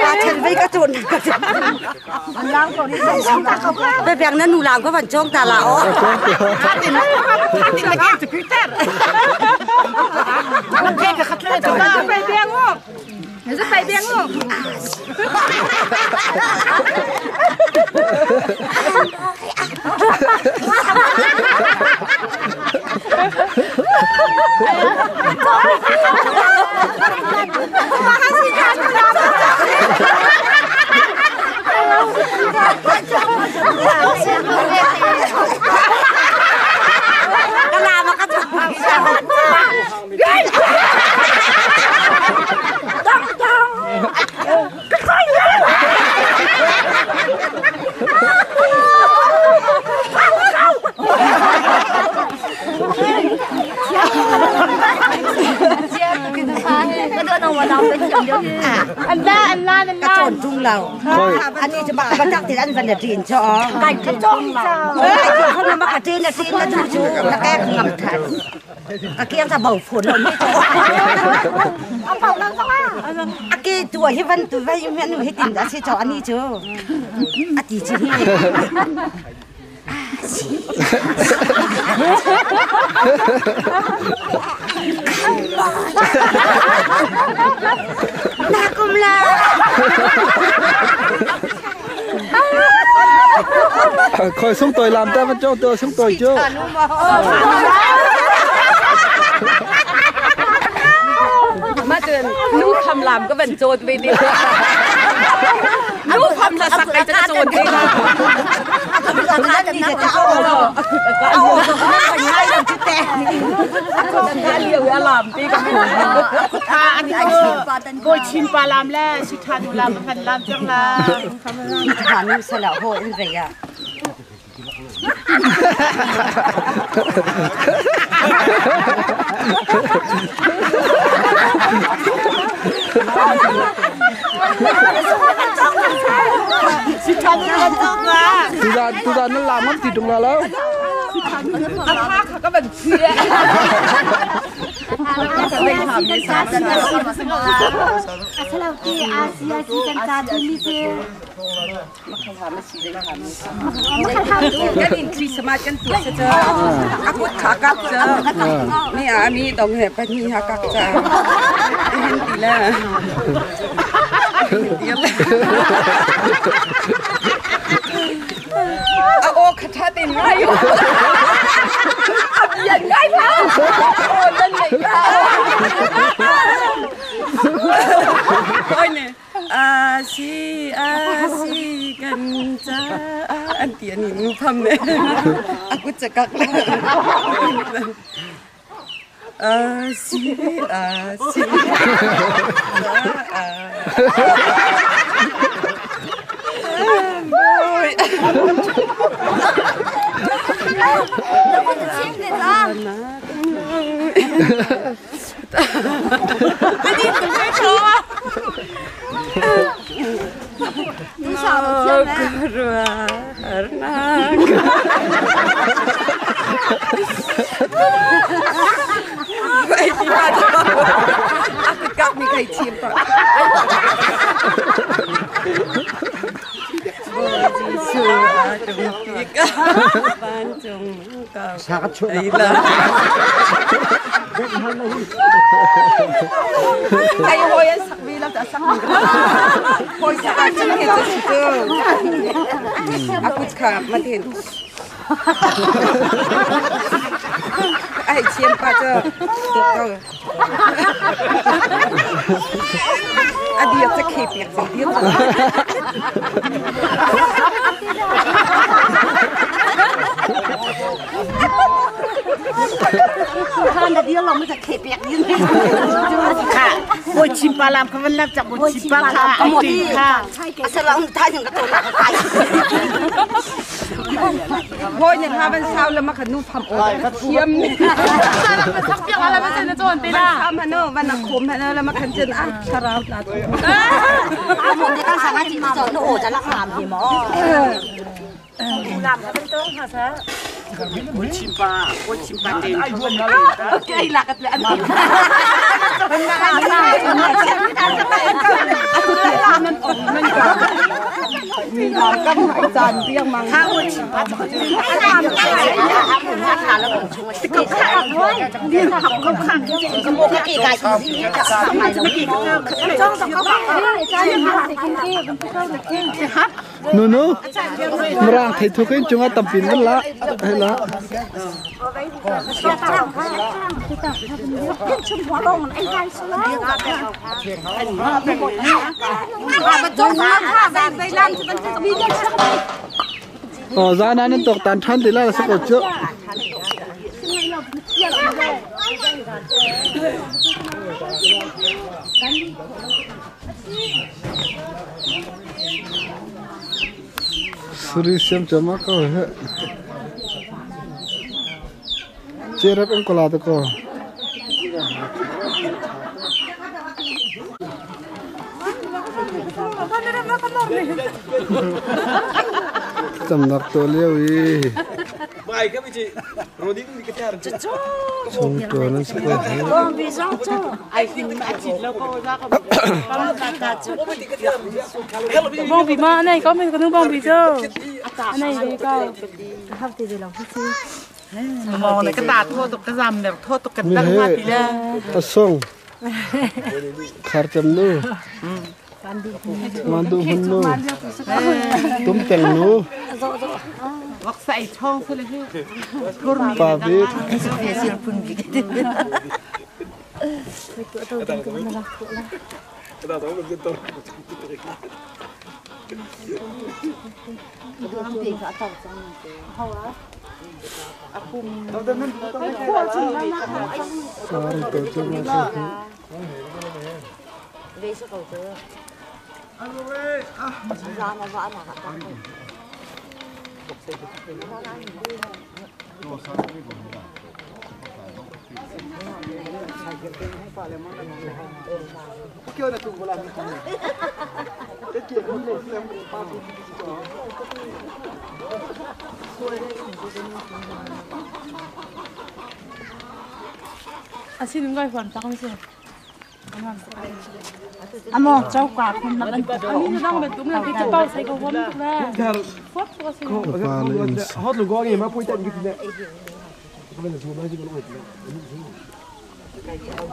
Pa chen vei ka chun Pe beng na nu lam ka van chong ta la o. Ka lam ka Ka cawn tung lo. Ani cu bak ba tak ti an van na ṭin cho. Kai ka cong lo. Kai cu không ma ka ṭin na ṭin na tu cu na kek ngam than. A kiang ta bau phun lo mi cho. A ke tu hi van tu vai mi anu hi tin da si cho ani cu. A ti chi hi. Na kum la. Khoi sung tôi làm ta vẫn cho tôi sung tôi chứ. Ma cun nu pham lam ka van cawt ve ti. Nu pham la sak kai ta cawt ve. Kawi chin pa lam le si tha nu lam van lam cang la. Tha nu sala ho in ve ya. Si tha nu lam cang la. Tu da tu da nan lam am ti tung la lo. A tha kha ka van chia. Kan in Christmas kan tuah sa cha. Akut kha kak cha. Mi a mi dong he pa ni ha kak cha. Hin ti la. A o khatha tin ngai. A bian ngai pha. O nan nei ka. Oi ne. A si a si kan ca an ti ani nu pham ne. A kut cha kak le. A si a si. Oi. Ai hoi an sak vi lam ta sak mi hoi sak an chin he chu chu aku kha ma tin ai chiam pa cho to a dia cha khe piak chang dia Khan da dia lo mi cha khe piak din. Kha boi chim pa lam kha van lam chak boi chim pa kha ai ti kha. Asalang tha yung ka to na ka. Hoi ne ha van sau la ma kha nu pham o ka thiam ni. Sak piak ala ba na chon te la. Sam ha no van a khom ha no la ma khan chen a tharau la tu. A mo te kan sang a chi cho no o cha lak lam hi mo. Lam ha ban tong ha sa. Boi chim pa boi chim pa te. Cái là cái anh. Nunu, Mirang thei thuk in cungah tampin van la. Hei la. Oh, zan ah nan tok tan ṭhan ti la sa ko cu. Suri siam chama ko he. Cherap ang kola to ko. Tamnak to lio i. Chung to nan si ko. Bong bi ma này có mình có nước bong bi chưa? Này bi cao. มองในกระตาโทษตกกระซำเนี่ยโทษตกกันตั้งมาทีแล้ว Asong. Khar cham nu. Mandu hun nu. Tum teng nu. วักใส่ช่องซะเลยทุรมี Pa bik. Sari to chama ko. À xin đúng rồi hoàn tăng chưa? Amo cháu quả không làm ăn. Anh đang về đúng là cái chữ bao xây cầu vốn là. Phốt có xin. Pa le in.